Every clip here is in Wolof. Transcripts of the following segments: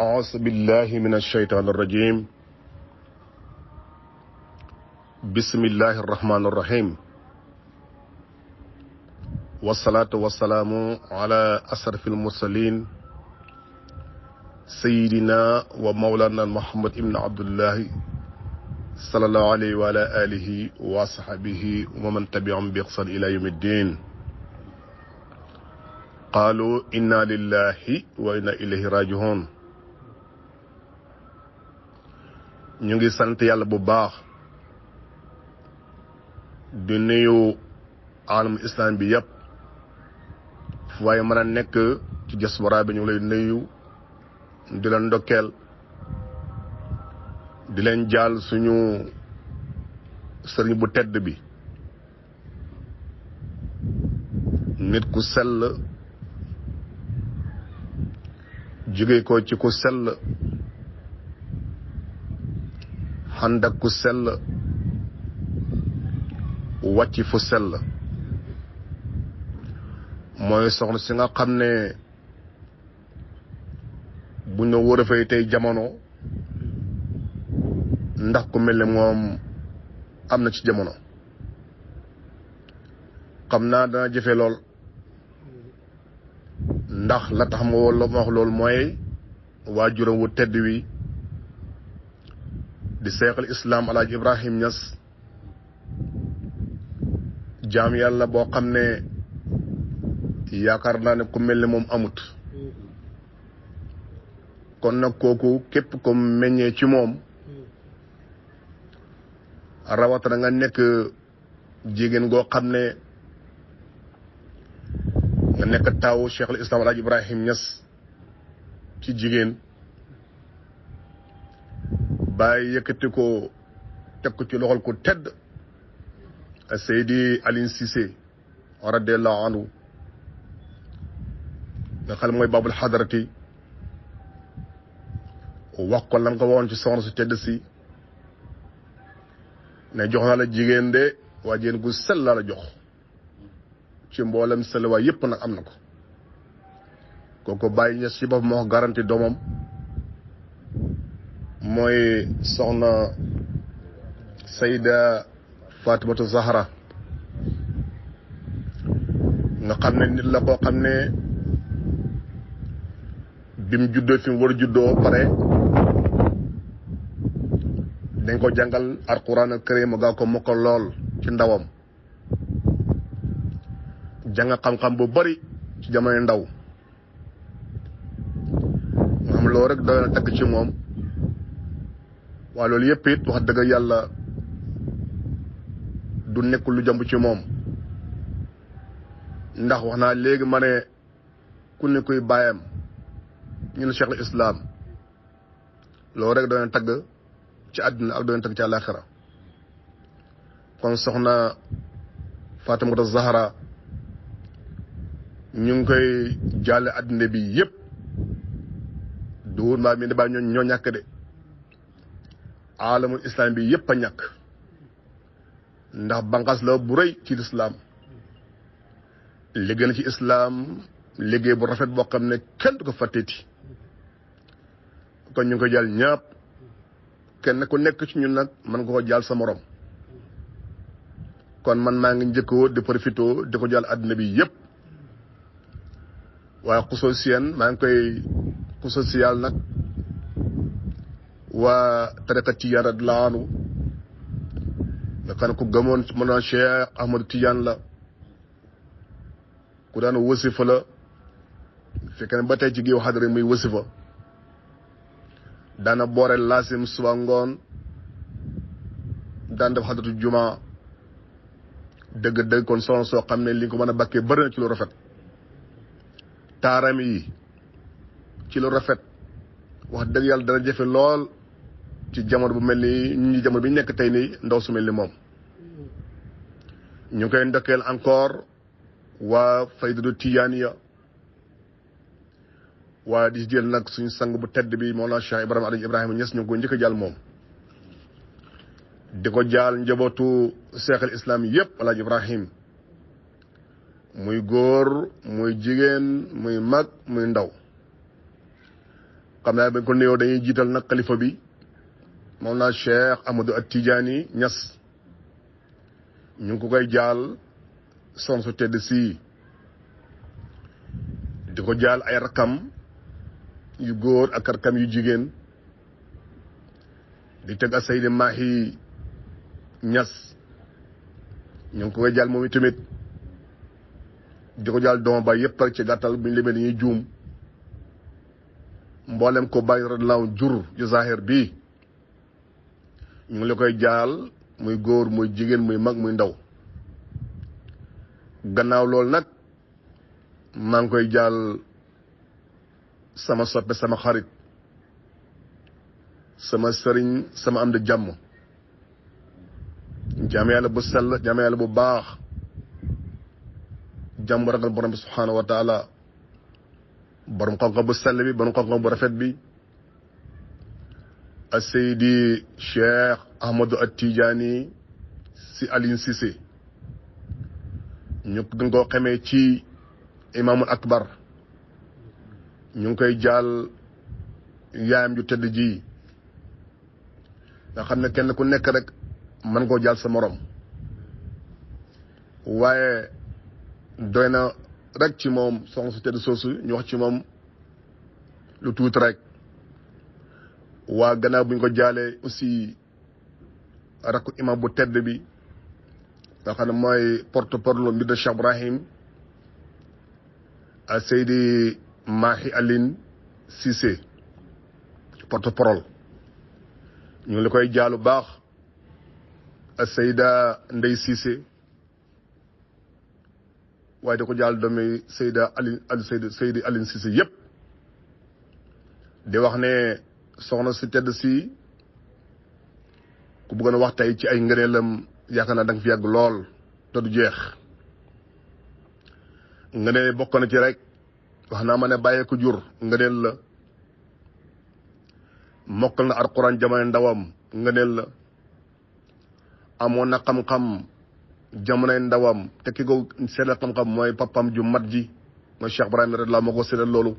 أعوذ بالله من الشيطان الرجيم. بسم الله الرحمن الرحيم. والصلاة والسلام على أشرف المرسلين سيدنا ومولانا محمد بن عبد الله صلى الله عليه وعلى آله وصحبه ومن تبعهم بإحسان إلى يوم الدين. قالوا إنا لله وإنا إليه راجعون. ñu ngi sant yàlla bu baax di nuyu alam islam bi yëpp fu waaye mën a nekk ci diaspora bi ñu lay nuyu di leen ndokkeel di leen jaal suñu sëriñ bu tedd bi nit ku sell jóge ko ci ku sell ànd ak ku sell wàcc fu sell mooy soxna si nga xam ne bu ñu war a fay tey jamono ndax ku mel ne moom am na ci jamono xam naa dana jëfe lool ndax la tax ma wax loolu mooy waajuram wu tedd wi di seexal islam alaaji Ibrahim Niass jaam yàlla boo xam ne yaakaar naa ne ku mel ne moom amut kon nag kooku képp ko meññee ci moom rawatana nga nekk jigéen goo xam ne nga nekk taawu seexal islam alaaji Ibrahim Niass ci jigéen bàyyi yëkkati ko teg ko ci loxol ku tedd Seydi Aline Cissé radiyallahu anhu nga xam mooy babul xadarati wax ko lam ko woon ci soxna su tedd si ne jox naa la jigéen de waa jigéen gu sell la la jox ci mboolem sell waa yëpp nag am na ko kooku bàyyi ñes ci bopp moo garanti doomam mooy soxna Sayda Fatimatu Zahra nga xam ne nit la koo xam ne bim juddoo fi mu war a juddoo pare dañ ko jàngal alquran al karim gaa ko mokkal lool ci ndawam jàng xam-xam bu bari ci jamono ndaw nga xam loolu rek doy na tagg ci moom waaye loolu yëpp it wax dëgg yàlla du nekk lu jàmb ci moom ndax wax naa léegi ma ne ku ne kuy bàyyam ñu ne Cheikh al Islam loolu rek doon tagg ci àdduna ak doon tagg ci àllaaxira kon soxna Fatimata Zahra ñu ngi koy jàlle àdduna bi yëpp duwul mbaa mi ne baa ñoo ñàkk de alamul islam bi yëpp a ñàkk ndax banqaas la bu rëy ci lislaam liggéey na ci islam liggéey bu rafet boo xam ne kenn du ko fàtteeti kon ñu ngi ko jàll ñëpp kenn ku nekk ci ñun nag mën nga ko jàll sa morom kon man maa ngi njëkkoo di profité di ko jàll àddina bi yëpp waaye xusoosiyeen maa ngi koy xusoosiyal nag waa tariqa Tijaan radiyallaahu anhu nga xam ne ku gëmoon ci mënoon Cheikh Ahmadou Tidiane la ku daan wasifa la fekk ne ba tey ci géew xadara muy wasifa daana boore laasim suba ngoon daan def xadratu juma dëgg-dëgg kon soxna soo xam ne li ko mën a bakkee bëri na ci lu rafet taaram yi ci lu rafet wax dëgg yàlla dana jafe lool ci jamono bu mel ni ñi jamono bi ñu nekk tey nii ndaw su mel ni moom ñu ngi koy ndokkeel encore waa faydatu tijaaniya waa di jël nag suñu sang bu tedd bi Mawlana Cheikh Ibrahima Niass ñu ngi ko njëkk a jàll moom di ko jaal njabootu Cheikh al Islam yëpp Alaaji Ibrahim muy góor muy jigéen muy mag muy ndaw xam naa bañ ko nuyoo dañuy jiital nag xalifa bi Mawlana Cheikh Ahmadou At-Tidiane Niass ñu ngi ko koy jaal son su tedd si di ko jaal ay rakam yu góor ak rakam yu jigéen di teg a Seydi Mahi Niass ñu ngi ko koy jaal moom tamit di ko jaal doom ba yëpp rek ci gàttal bu ñu limee dañuy juum mboolem ko bàyyi radlaaw jur yu zahir bi ñu ngi la koy jaal muy góor muy jigéen muy mag muy ndaw gannaaw loolu nag maa ngi koy jaal sama soppe sama xarit sama sëriñ sama am di jàmm jaam yàlla bu sell jaam yàlla bu baax jàmm ragal borom bi subhanahu wa taala borom xam-xam bu sell bi borom xam-xam bu rafet bi a Seydi Cheikh Ahmadou At-Tidiane Sy Aline Cissé ñu gën koo xamee ci imaamul akbar ñu ngi koy jaal yaayam ju tedd ji nga xam ne kenn ku nekk rek mën koo jaal sa morom waaye doy na rek ci moom soxna su tedd soosu ñu wax ci moom lu tuuti rek waa gannaaw bu ñu ko jaalee aussi rakku imam bu tedd bi nga xam ne mooy porte-parole mbir de Cheikh Ibrahim a Seydi Mahi Aline Cissé porte-parole ñu ngi la koy jaalu baax a Seyda Ndey Cissé waaye da ko jaal doomi Seyda Seydi Aline Cissé yëpp di wax ne soxna si tedd si ku bëggoon a wax tey ci ay ngëneelam yaakaar naa da nga fi yàgg lool te du jeex ngëneel bokk na ci rek wax naa ma ne bàyyee ko jur ngëneel la mokkal na alquran jamono ndawam ngëneel la amoon na xam-xam jamonoy ndawam te ki ko seedal xam-xam mooy papam ju mat ji mooy Cheikh Ibrahima radiyallahu moo ko seedal loolu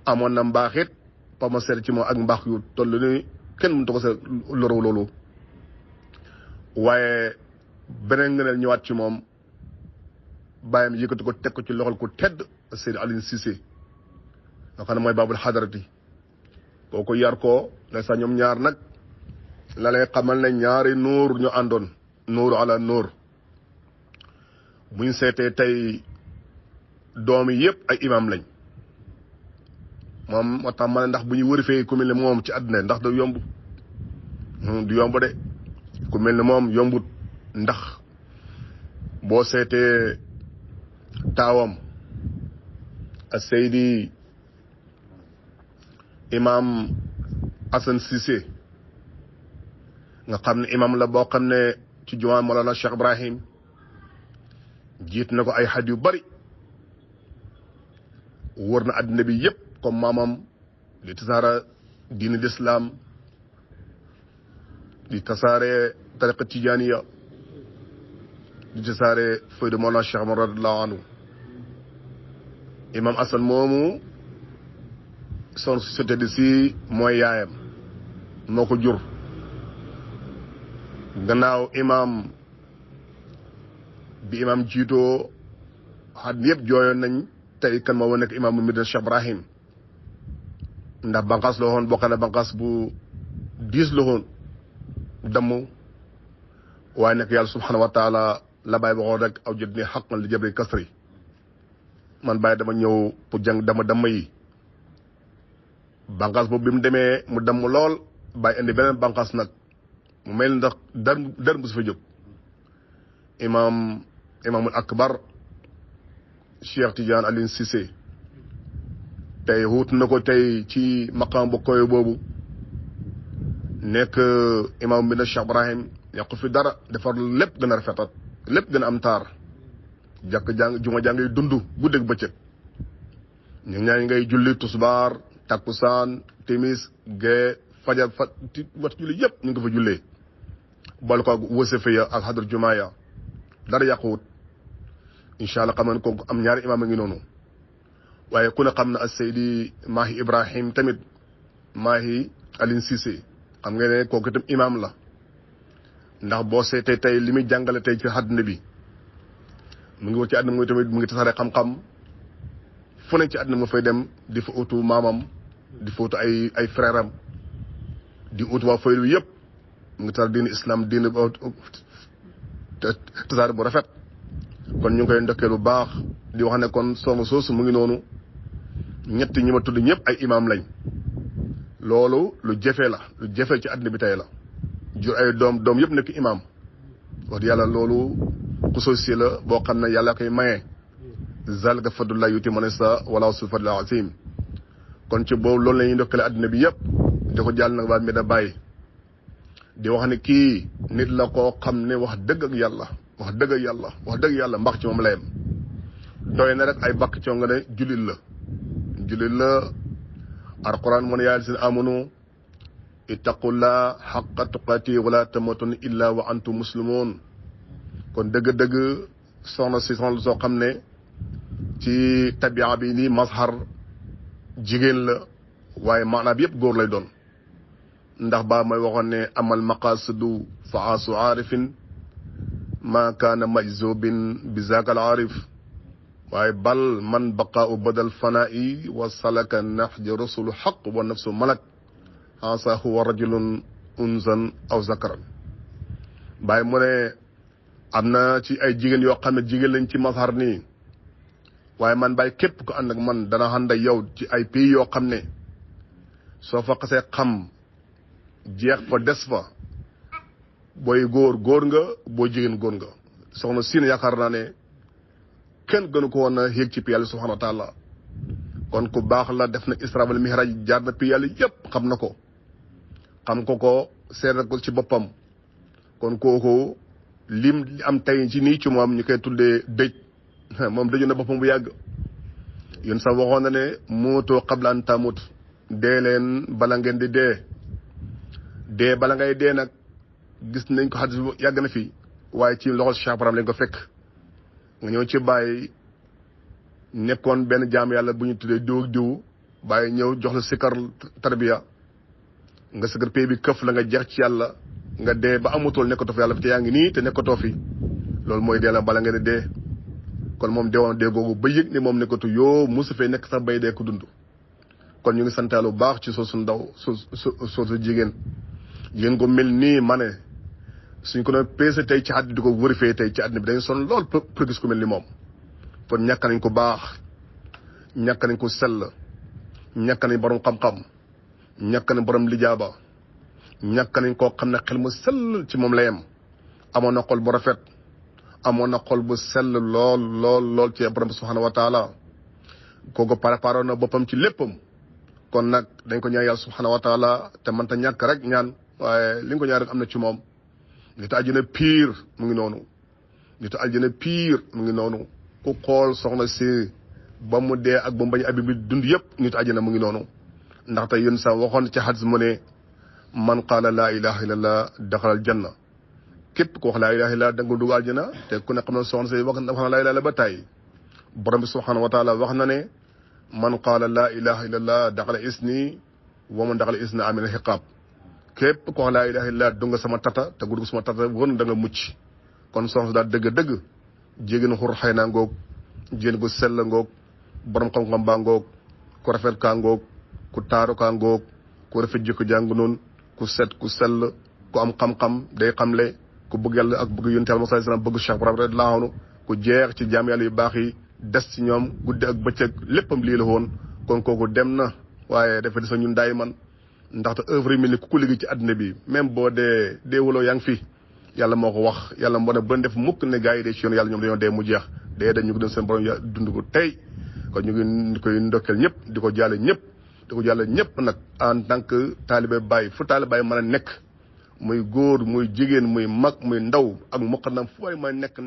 amoon na mbaaxit pa ma seet ci moom ak mbaax yu toll ni kenn mënut ko seet loru loolu waaye beneen ngëneel ñëwaat ci moom bàyyam yëkkati ko teg ko ci loxol ku tedd Seydi Aline Cissé nga xam ne mooy baabul xadarati kooku yar ko ndeysaan ñoom ñaar nag la lay xamal ne ñaari nuur ñu àndoon nuuru ala nuur buñ seetee tey doom yi yëpp ay imam lañ moom moo tax ma ne ndax bu ñu wërifee ku mel ne moom ci àdduna ndax da yomb du yomb de ku mel ne moom yombut ndax boo seetee taawam a Seydi imam Assane Cissé nga xam ne imam la boo xam ne ci jumaa Mawlana Cheikh Ibrahim jiit na ko ay xat yu bari wër na àddina bi yëpp comme maamam di tasaare diine l'islam di tasaare tariqa tijaniya di tasaare fayda Mawlana Cheikh Omar radiyallahu anhu imam Assane moomu son société di si mooy yaayam moo ko jur gannaaw imam bi imam jiitoo xat yëpp jooyoon nañ tey kan moo nekk imam Medina Cheikh Ibrahim ndax banqaas la woon bokk na banqaas bu diis la woon damm waaye nekk yàlla subhanahu wa taala la bàyyi waxoon rek aw jot ni xaqan li jabri kasri man bàyyi dama ñëw pour jàng dama yi banqaas boobu bi mu demee mu damm lool bàyyi indi beneen banqaas nag mu mel ndax dar bu su fa jóg imaamul akbar Cheikh Tidiane Aline Cissé tey wut na ko tey ci maqaam bu koy boobu nekk imam bi na Cheikh Ibrahim yàqu fi dara defar lépp gën a rafetat lépp gën a am taar jàkk jàng juma jàngay dund guddeeg bëccëg ñu ñaa ngay julli tusbaar takkusaan timis gee fajar wat julli yëpp ñu ngi ko fa jullee boole ko ak wasifa ya ak xadar jumaa ya dara yàquwut incha allah xam nga ko am ñaari imaam a ngi noonu waaye ku ne xam na as-Seydi Mahi Ibrahim tamit Mahi Aline Cissé xam nga ne kooku itam imam la ndax boo seetee tey li muy jàngale tey ci àdduna bi mu ngi wax ci àdduna mooy tamit mu ngi tasaare xam-xam fu ne ci àdduna mu fay dem di fa utu maamam di fa utu ay frère am di utu waa faylu yëpp mu ngi tasaare diine islam diine tasaare bu rafet kon ñu ngi koy ndokkee lu baax di wax ne kon soxna soosu mu ngi noonu ñetti ñi ma tudd ñëpp ay imam lañ loolu lu jafe la lu jafe ci àdduna bi tey la jur ay doom yëpp nekk imam wax di yàlla loolu xusuusi la boo xam ne yàlla koy maye zalika fadlullah yuti man yasha wala su fadlul azim kon ci boobu loolu la ñuy ndokkale àdduna bi yëpp di ko jàll nag waa Medina Baye di wax ne kii nit la koo xam ne wax dëgg ak yàlla mbax ci moom la yem doy na rek ay bakk coo nga ne jullit la alquran mu ne yaa lladiina aamanu ittaqullaha haqqa tuqaatihi wala tamuutunna illa wa antum muslimun kon dëgg-dëgg soxna soo xam ne ci tabia bi nii mazhar jigéen la waaye maanaam yëpp góor lay doon ndax ba may waxoon ne amal maqasidu fa aasu aarifin ma kaana majzubin bi zaakal aarif waaye bal man baqaau badal fanaa'i wa salaka nahja rasulu xaq wa nafsu malak asa huwa rajulun unzan aw zakaran bàyyi mu ne am na ci ay jigéen yoo xam ne jigéen lañ ci mazhar nii waaye man bàyyi képp ko ànd ak man dana ànd ak yow ci ay pays yoo xam ne soo fa xasee xam jeex fa des fa booy góor nga boo jigéen góor nga soxna siin yaakaar naa ne kenn gënu ko woon a yéeg ci pi yàlla subhanahu wa taala kon ku baax la def na isra wal mihraj jaar na pi yàlla yëpp xam na ko seet ko ci boppam kon kooku lim am tey ci nii ci moom ñu koy tuddee dëj moom dëju na boppam bu yàgg yéen sax waxoon na ne mootoo qabla an tamut dee leen bala ngeen di dee bala ngay dee nag gis nañ ko xadis yàgg na fi waaye ci loxol Cheikh Ibrahim lañ ko fekk nga ñëw ci bàyyi nekkoon benn jaam yàlla bu ñu tuddee diw bàyyi ñëw jox la sikar tarbiya nga sikar pay bi këf la nga jeex ci yàlla nga dee ba amutool nekkatoo fi yàlla fi te yaa ngi nii te nekkatoo fi loolu mooy dee la bala ngeen di dee kon moom deewoon dee googu ba yëg ni moom nekkatu yoo mosu fee nekk sax bay dee ko dund kon ñu ngi santalu baax ci soosu ndaw soosu jigéen ko mel nii ma ne suñ ko doon peese tey ci àddina di ko vérifié tey ci àddina bi dañu sonn lool pour gis ko mel ni moom kon ñàkk nañ ko baax ñàkk nañ ko sell ñàkk nañ borom xam-xam ñàkk nañ borom lijaaba ñàkk nañ koo xam ne xel mu sell ci moom la yem amoon na xol bu rafet amoon na xol bu sell lool ci borom subhanahu wa taala kooku préparé na boppam ci léppam kon nag dañ ko ñaan yàlla subhanahu wa taala te mënta ñàkk rek ñaan waaye li nga ko ñaan rek am na ci moom nitu àjjana piir mu ngi noonu ku xool soxna si ba mu dee ak ba mu bañ abi bi dund yëpp nitu àjjana mu ngi noonu ndaxte yéen sax waxoon ci xadis mu ne man qaala laa ilaha illallah daxalal janna képp ko wax laa ilaha illallah da nga dugg àjjana te ku ne xam ne soxna si wax na laa ilaha illallah ba tàyyi borom bi subhanahu wa taala wax na ne man qaala laa ilaha illallah daxala isni wa man daxala isna amina xiqaab képp ko wax laa ilaha illallah du nga sama tata te gu dugg sama tata won da nga mucc kon soxna si daal dëgg jigéen xur xëy naa ngoog jigéen gu sell ngoog borom xam-xam baa ngoog ku rafet kaa ngoog ku taaru kaa ngoog ku rafet jikko jàng noonu ku set ku sell ku am xam-xam day xamle ku bëgg yàlla ak bëgg yonent Yàlla sallallahu alayhi wasallam bëgg Cheikh Ibrahim radiyallahu anhu ku jeex ci jaam yàlla yu baax yi des ci ñoom guddi ak bëccëg léppam lii la woon kon kooku dem na waaye dafa des ñun daay man ndaxte œuvre yi mel ni ku ko liggéey ci àddina bi même boo dee wuloo yaa ngi fi yàlla moo ko wax yàlla moo ne ba def mukk ne gars yi dee ci yoon yàlla ñoom dañoo dee mu jeex dee dañ ñu ko doon seen borom ya dund ko tey kon ñu ngi koy ndokkeel ñëpp di ko jàlle ñëpp nag en tant que taalibe Baay fu taalibe Baay mën a nekk muy góor muy jigéen muy mag muy ndaw ak muqaddam fu waay mën a nekk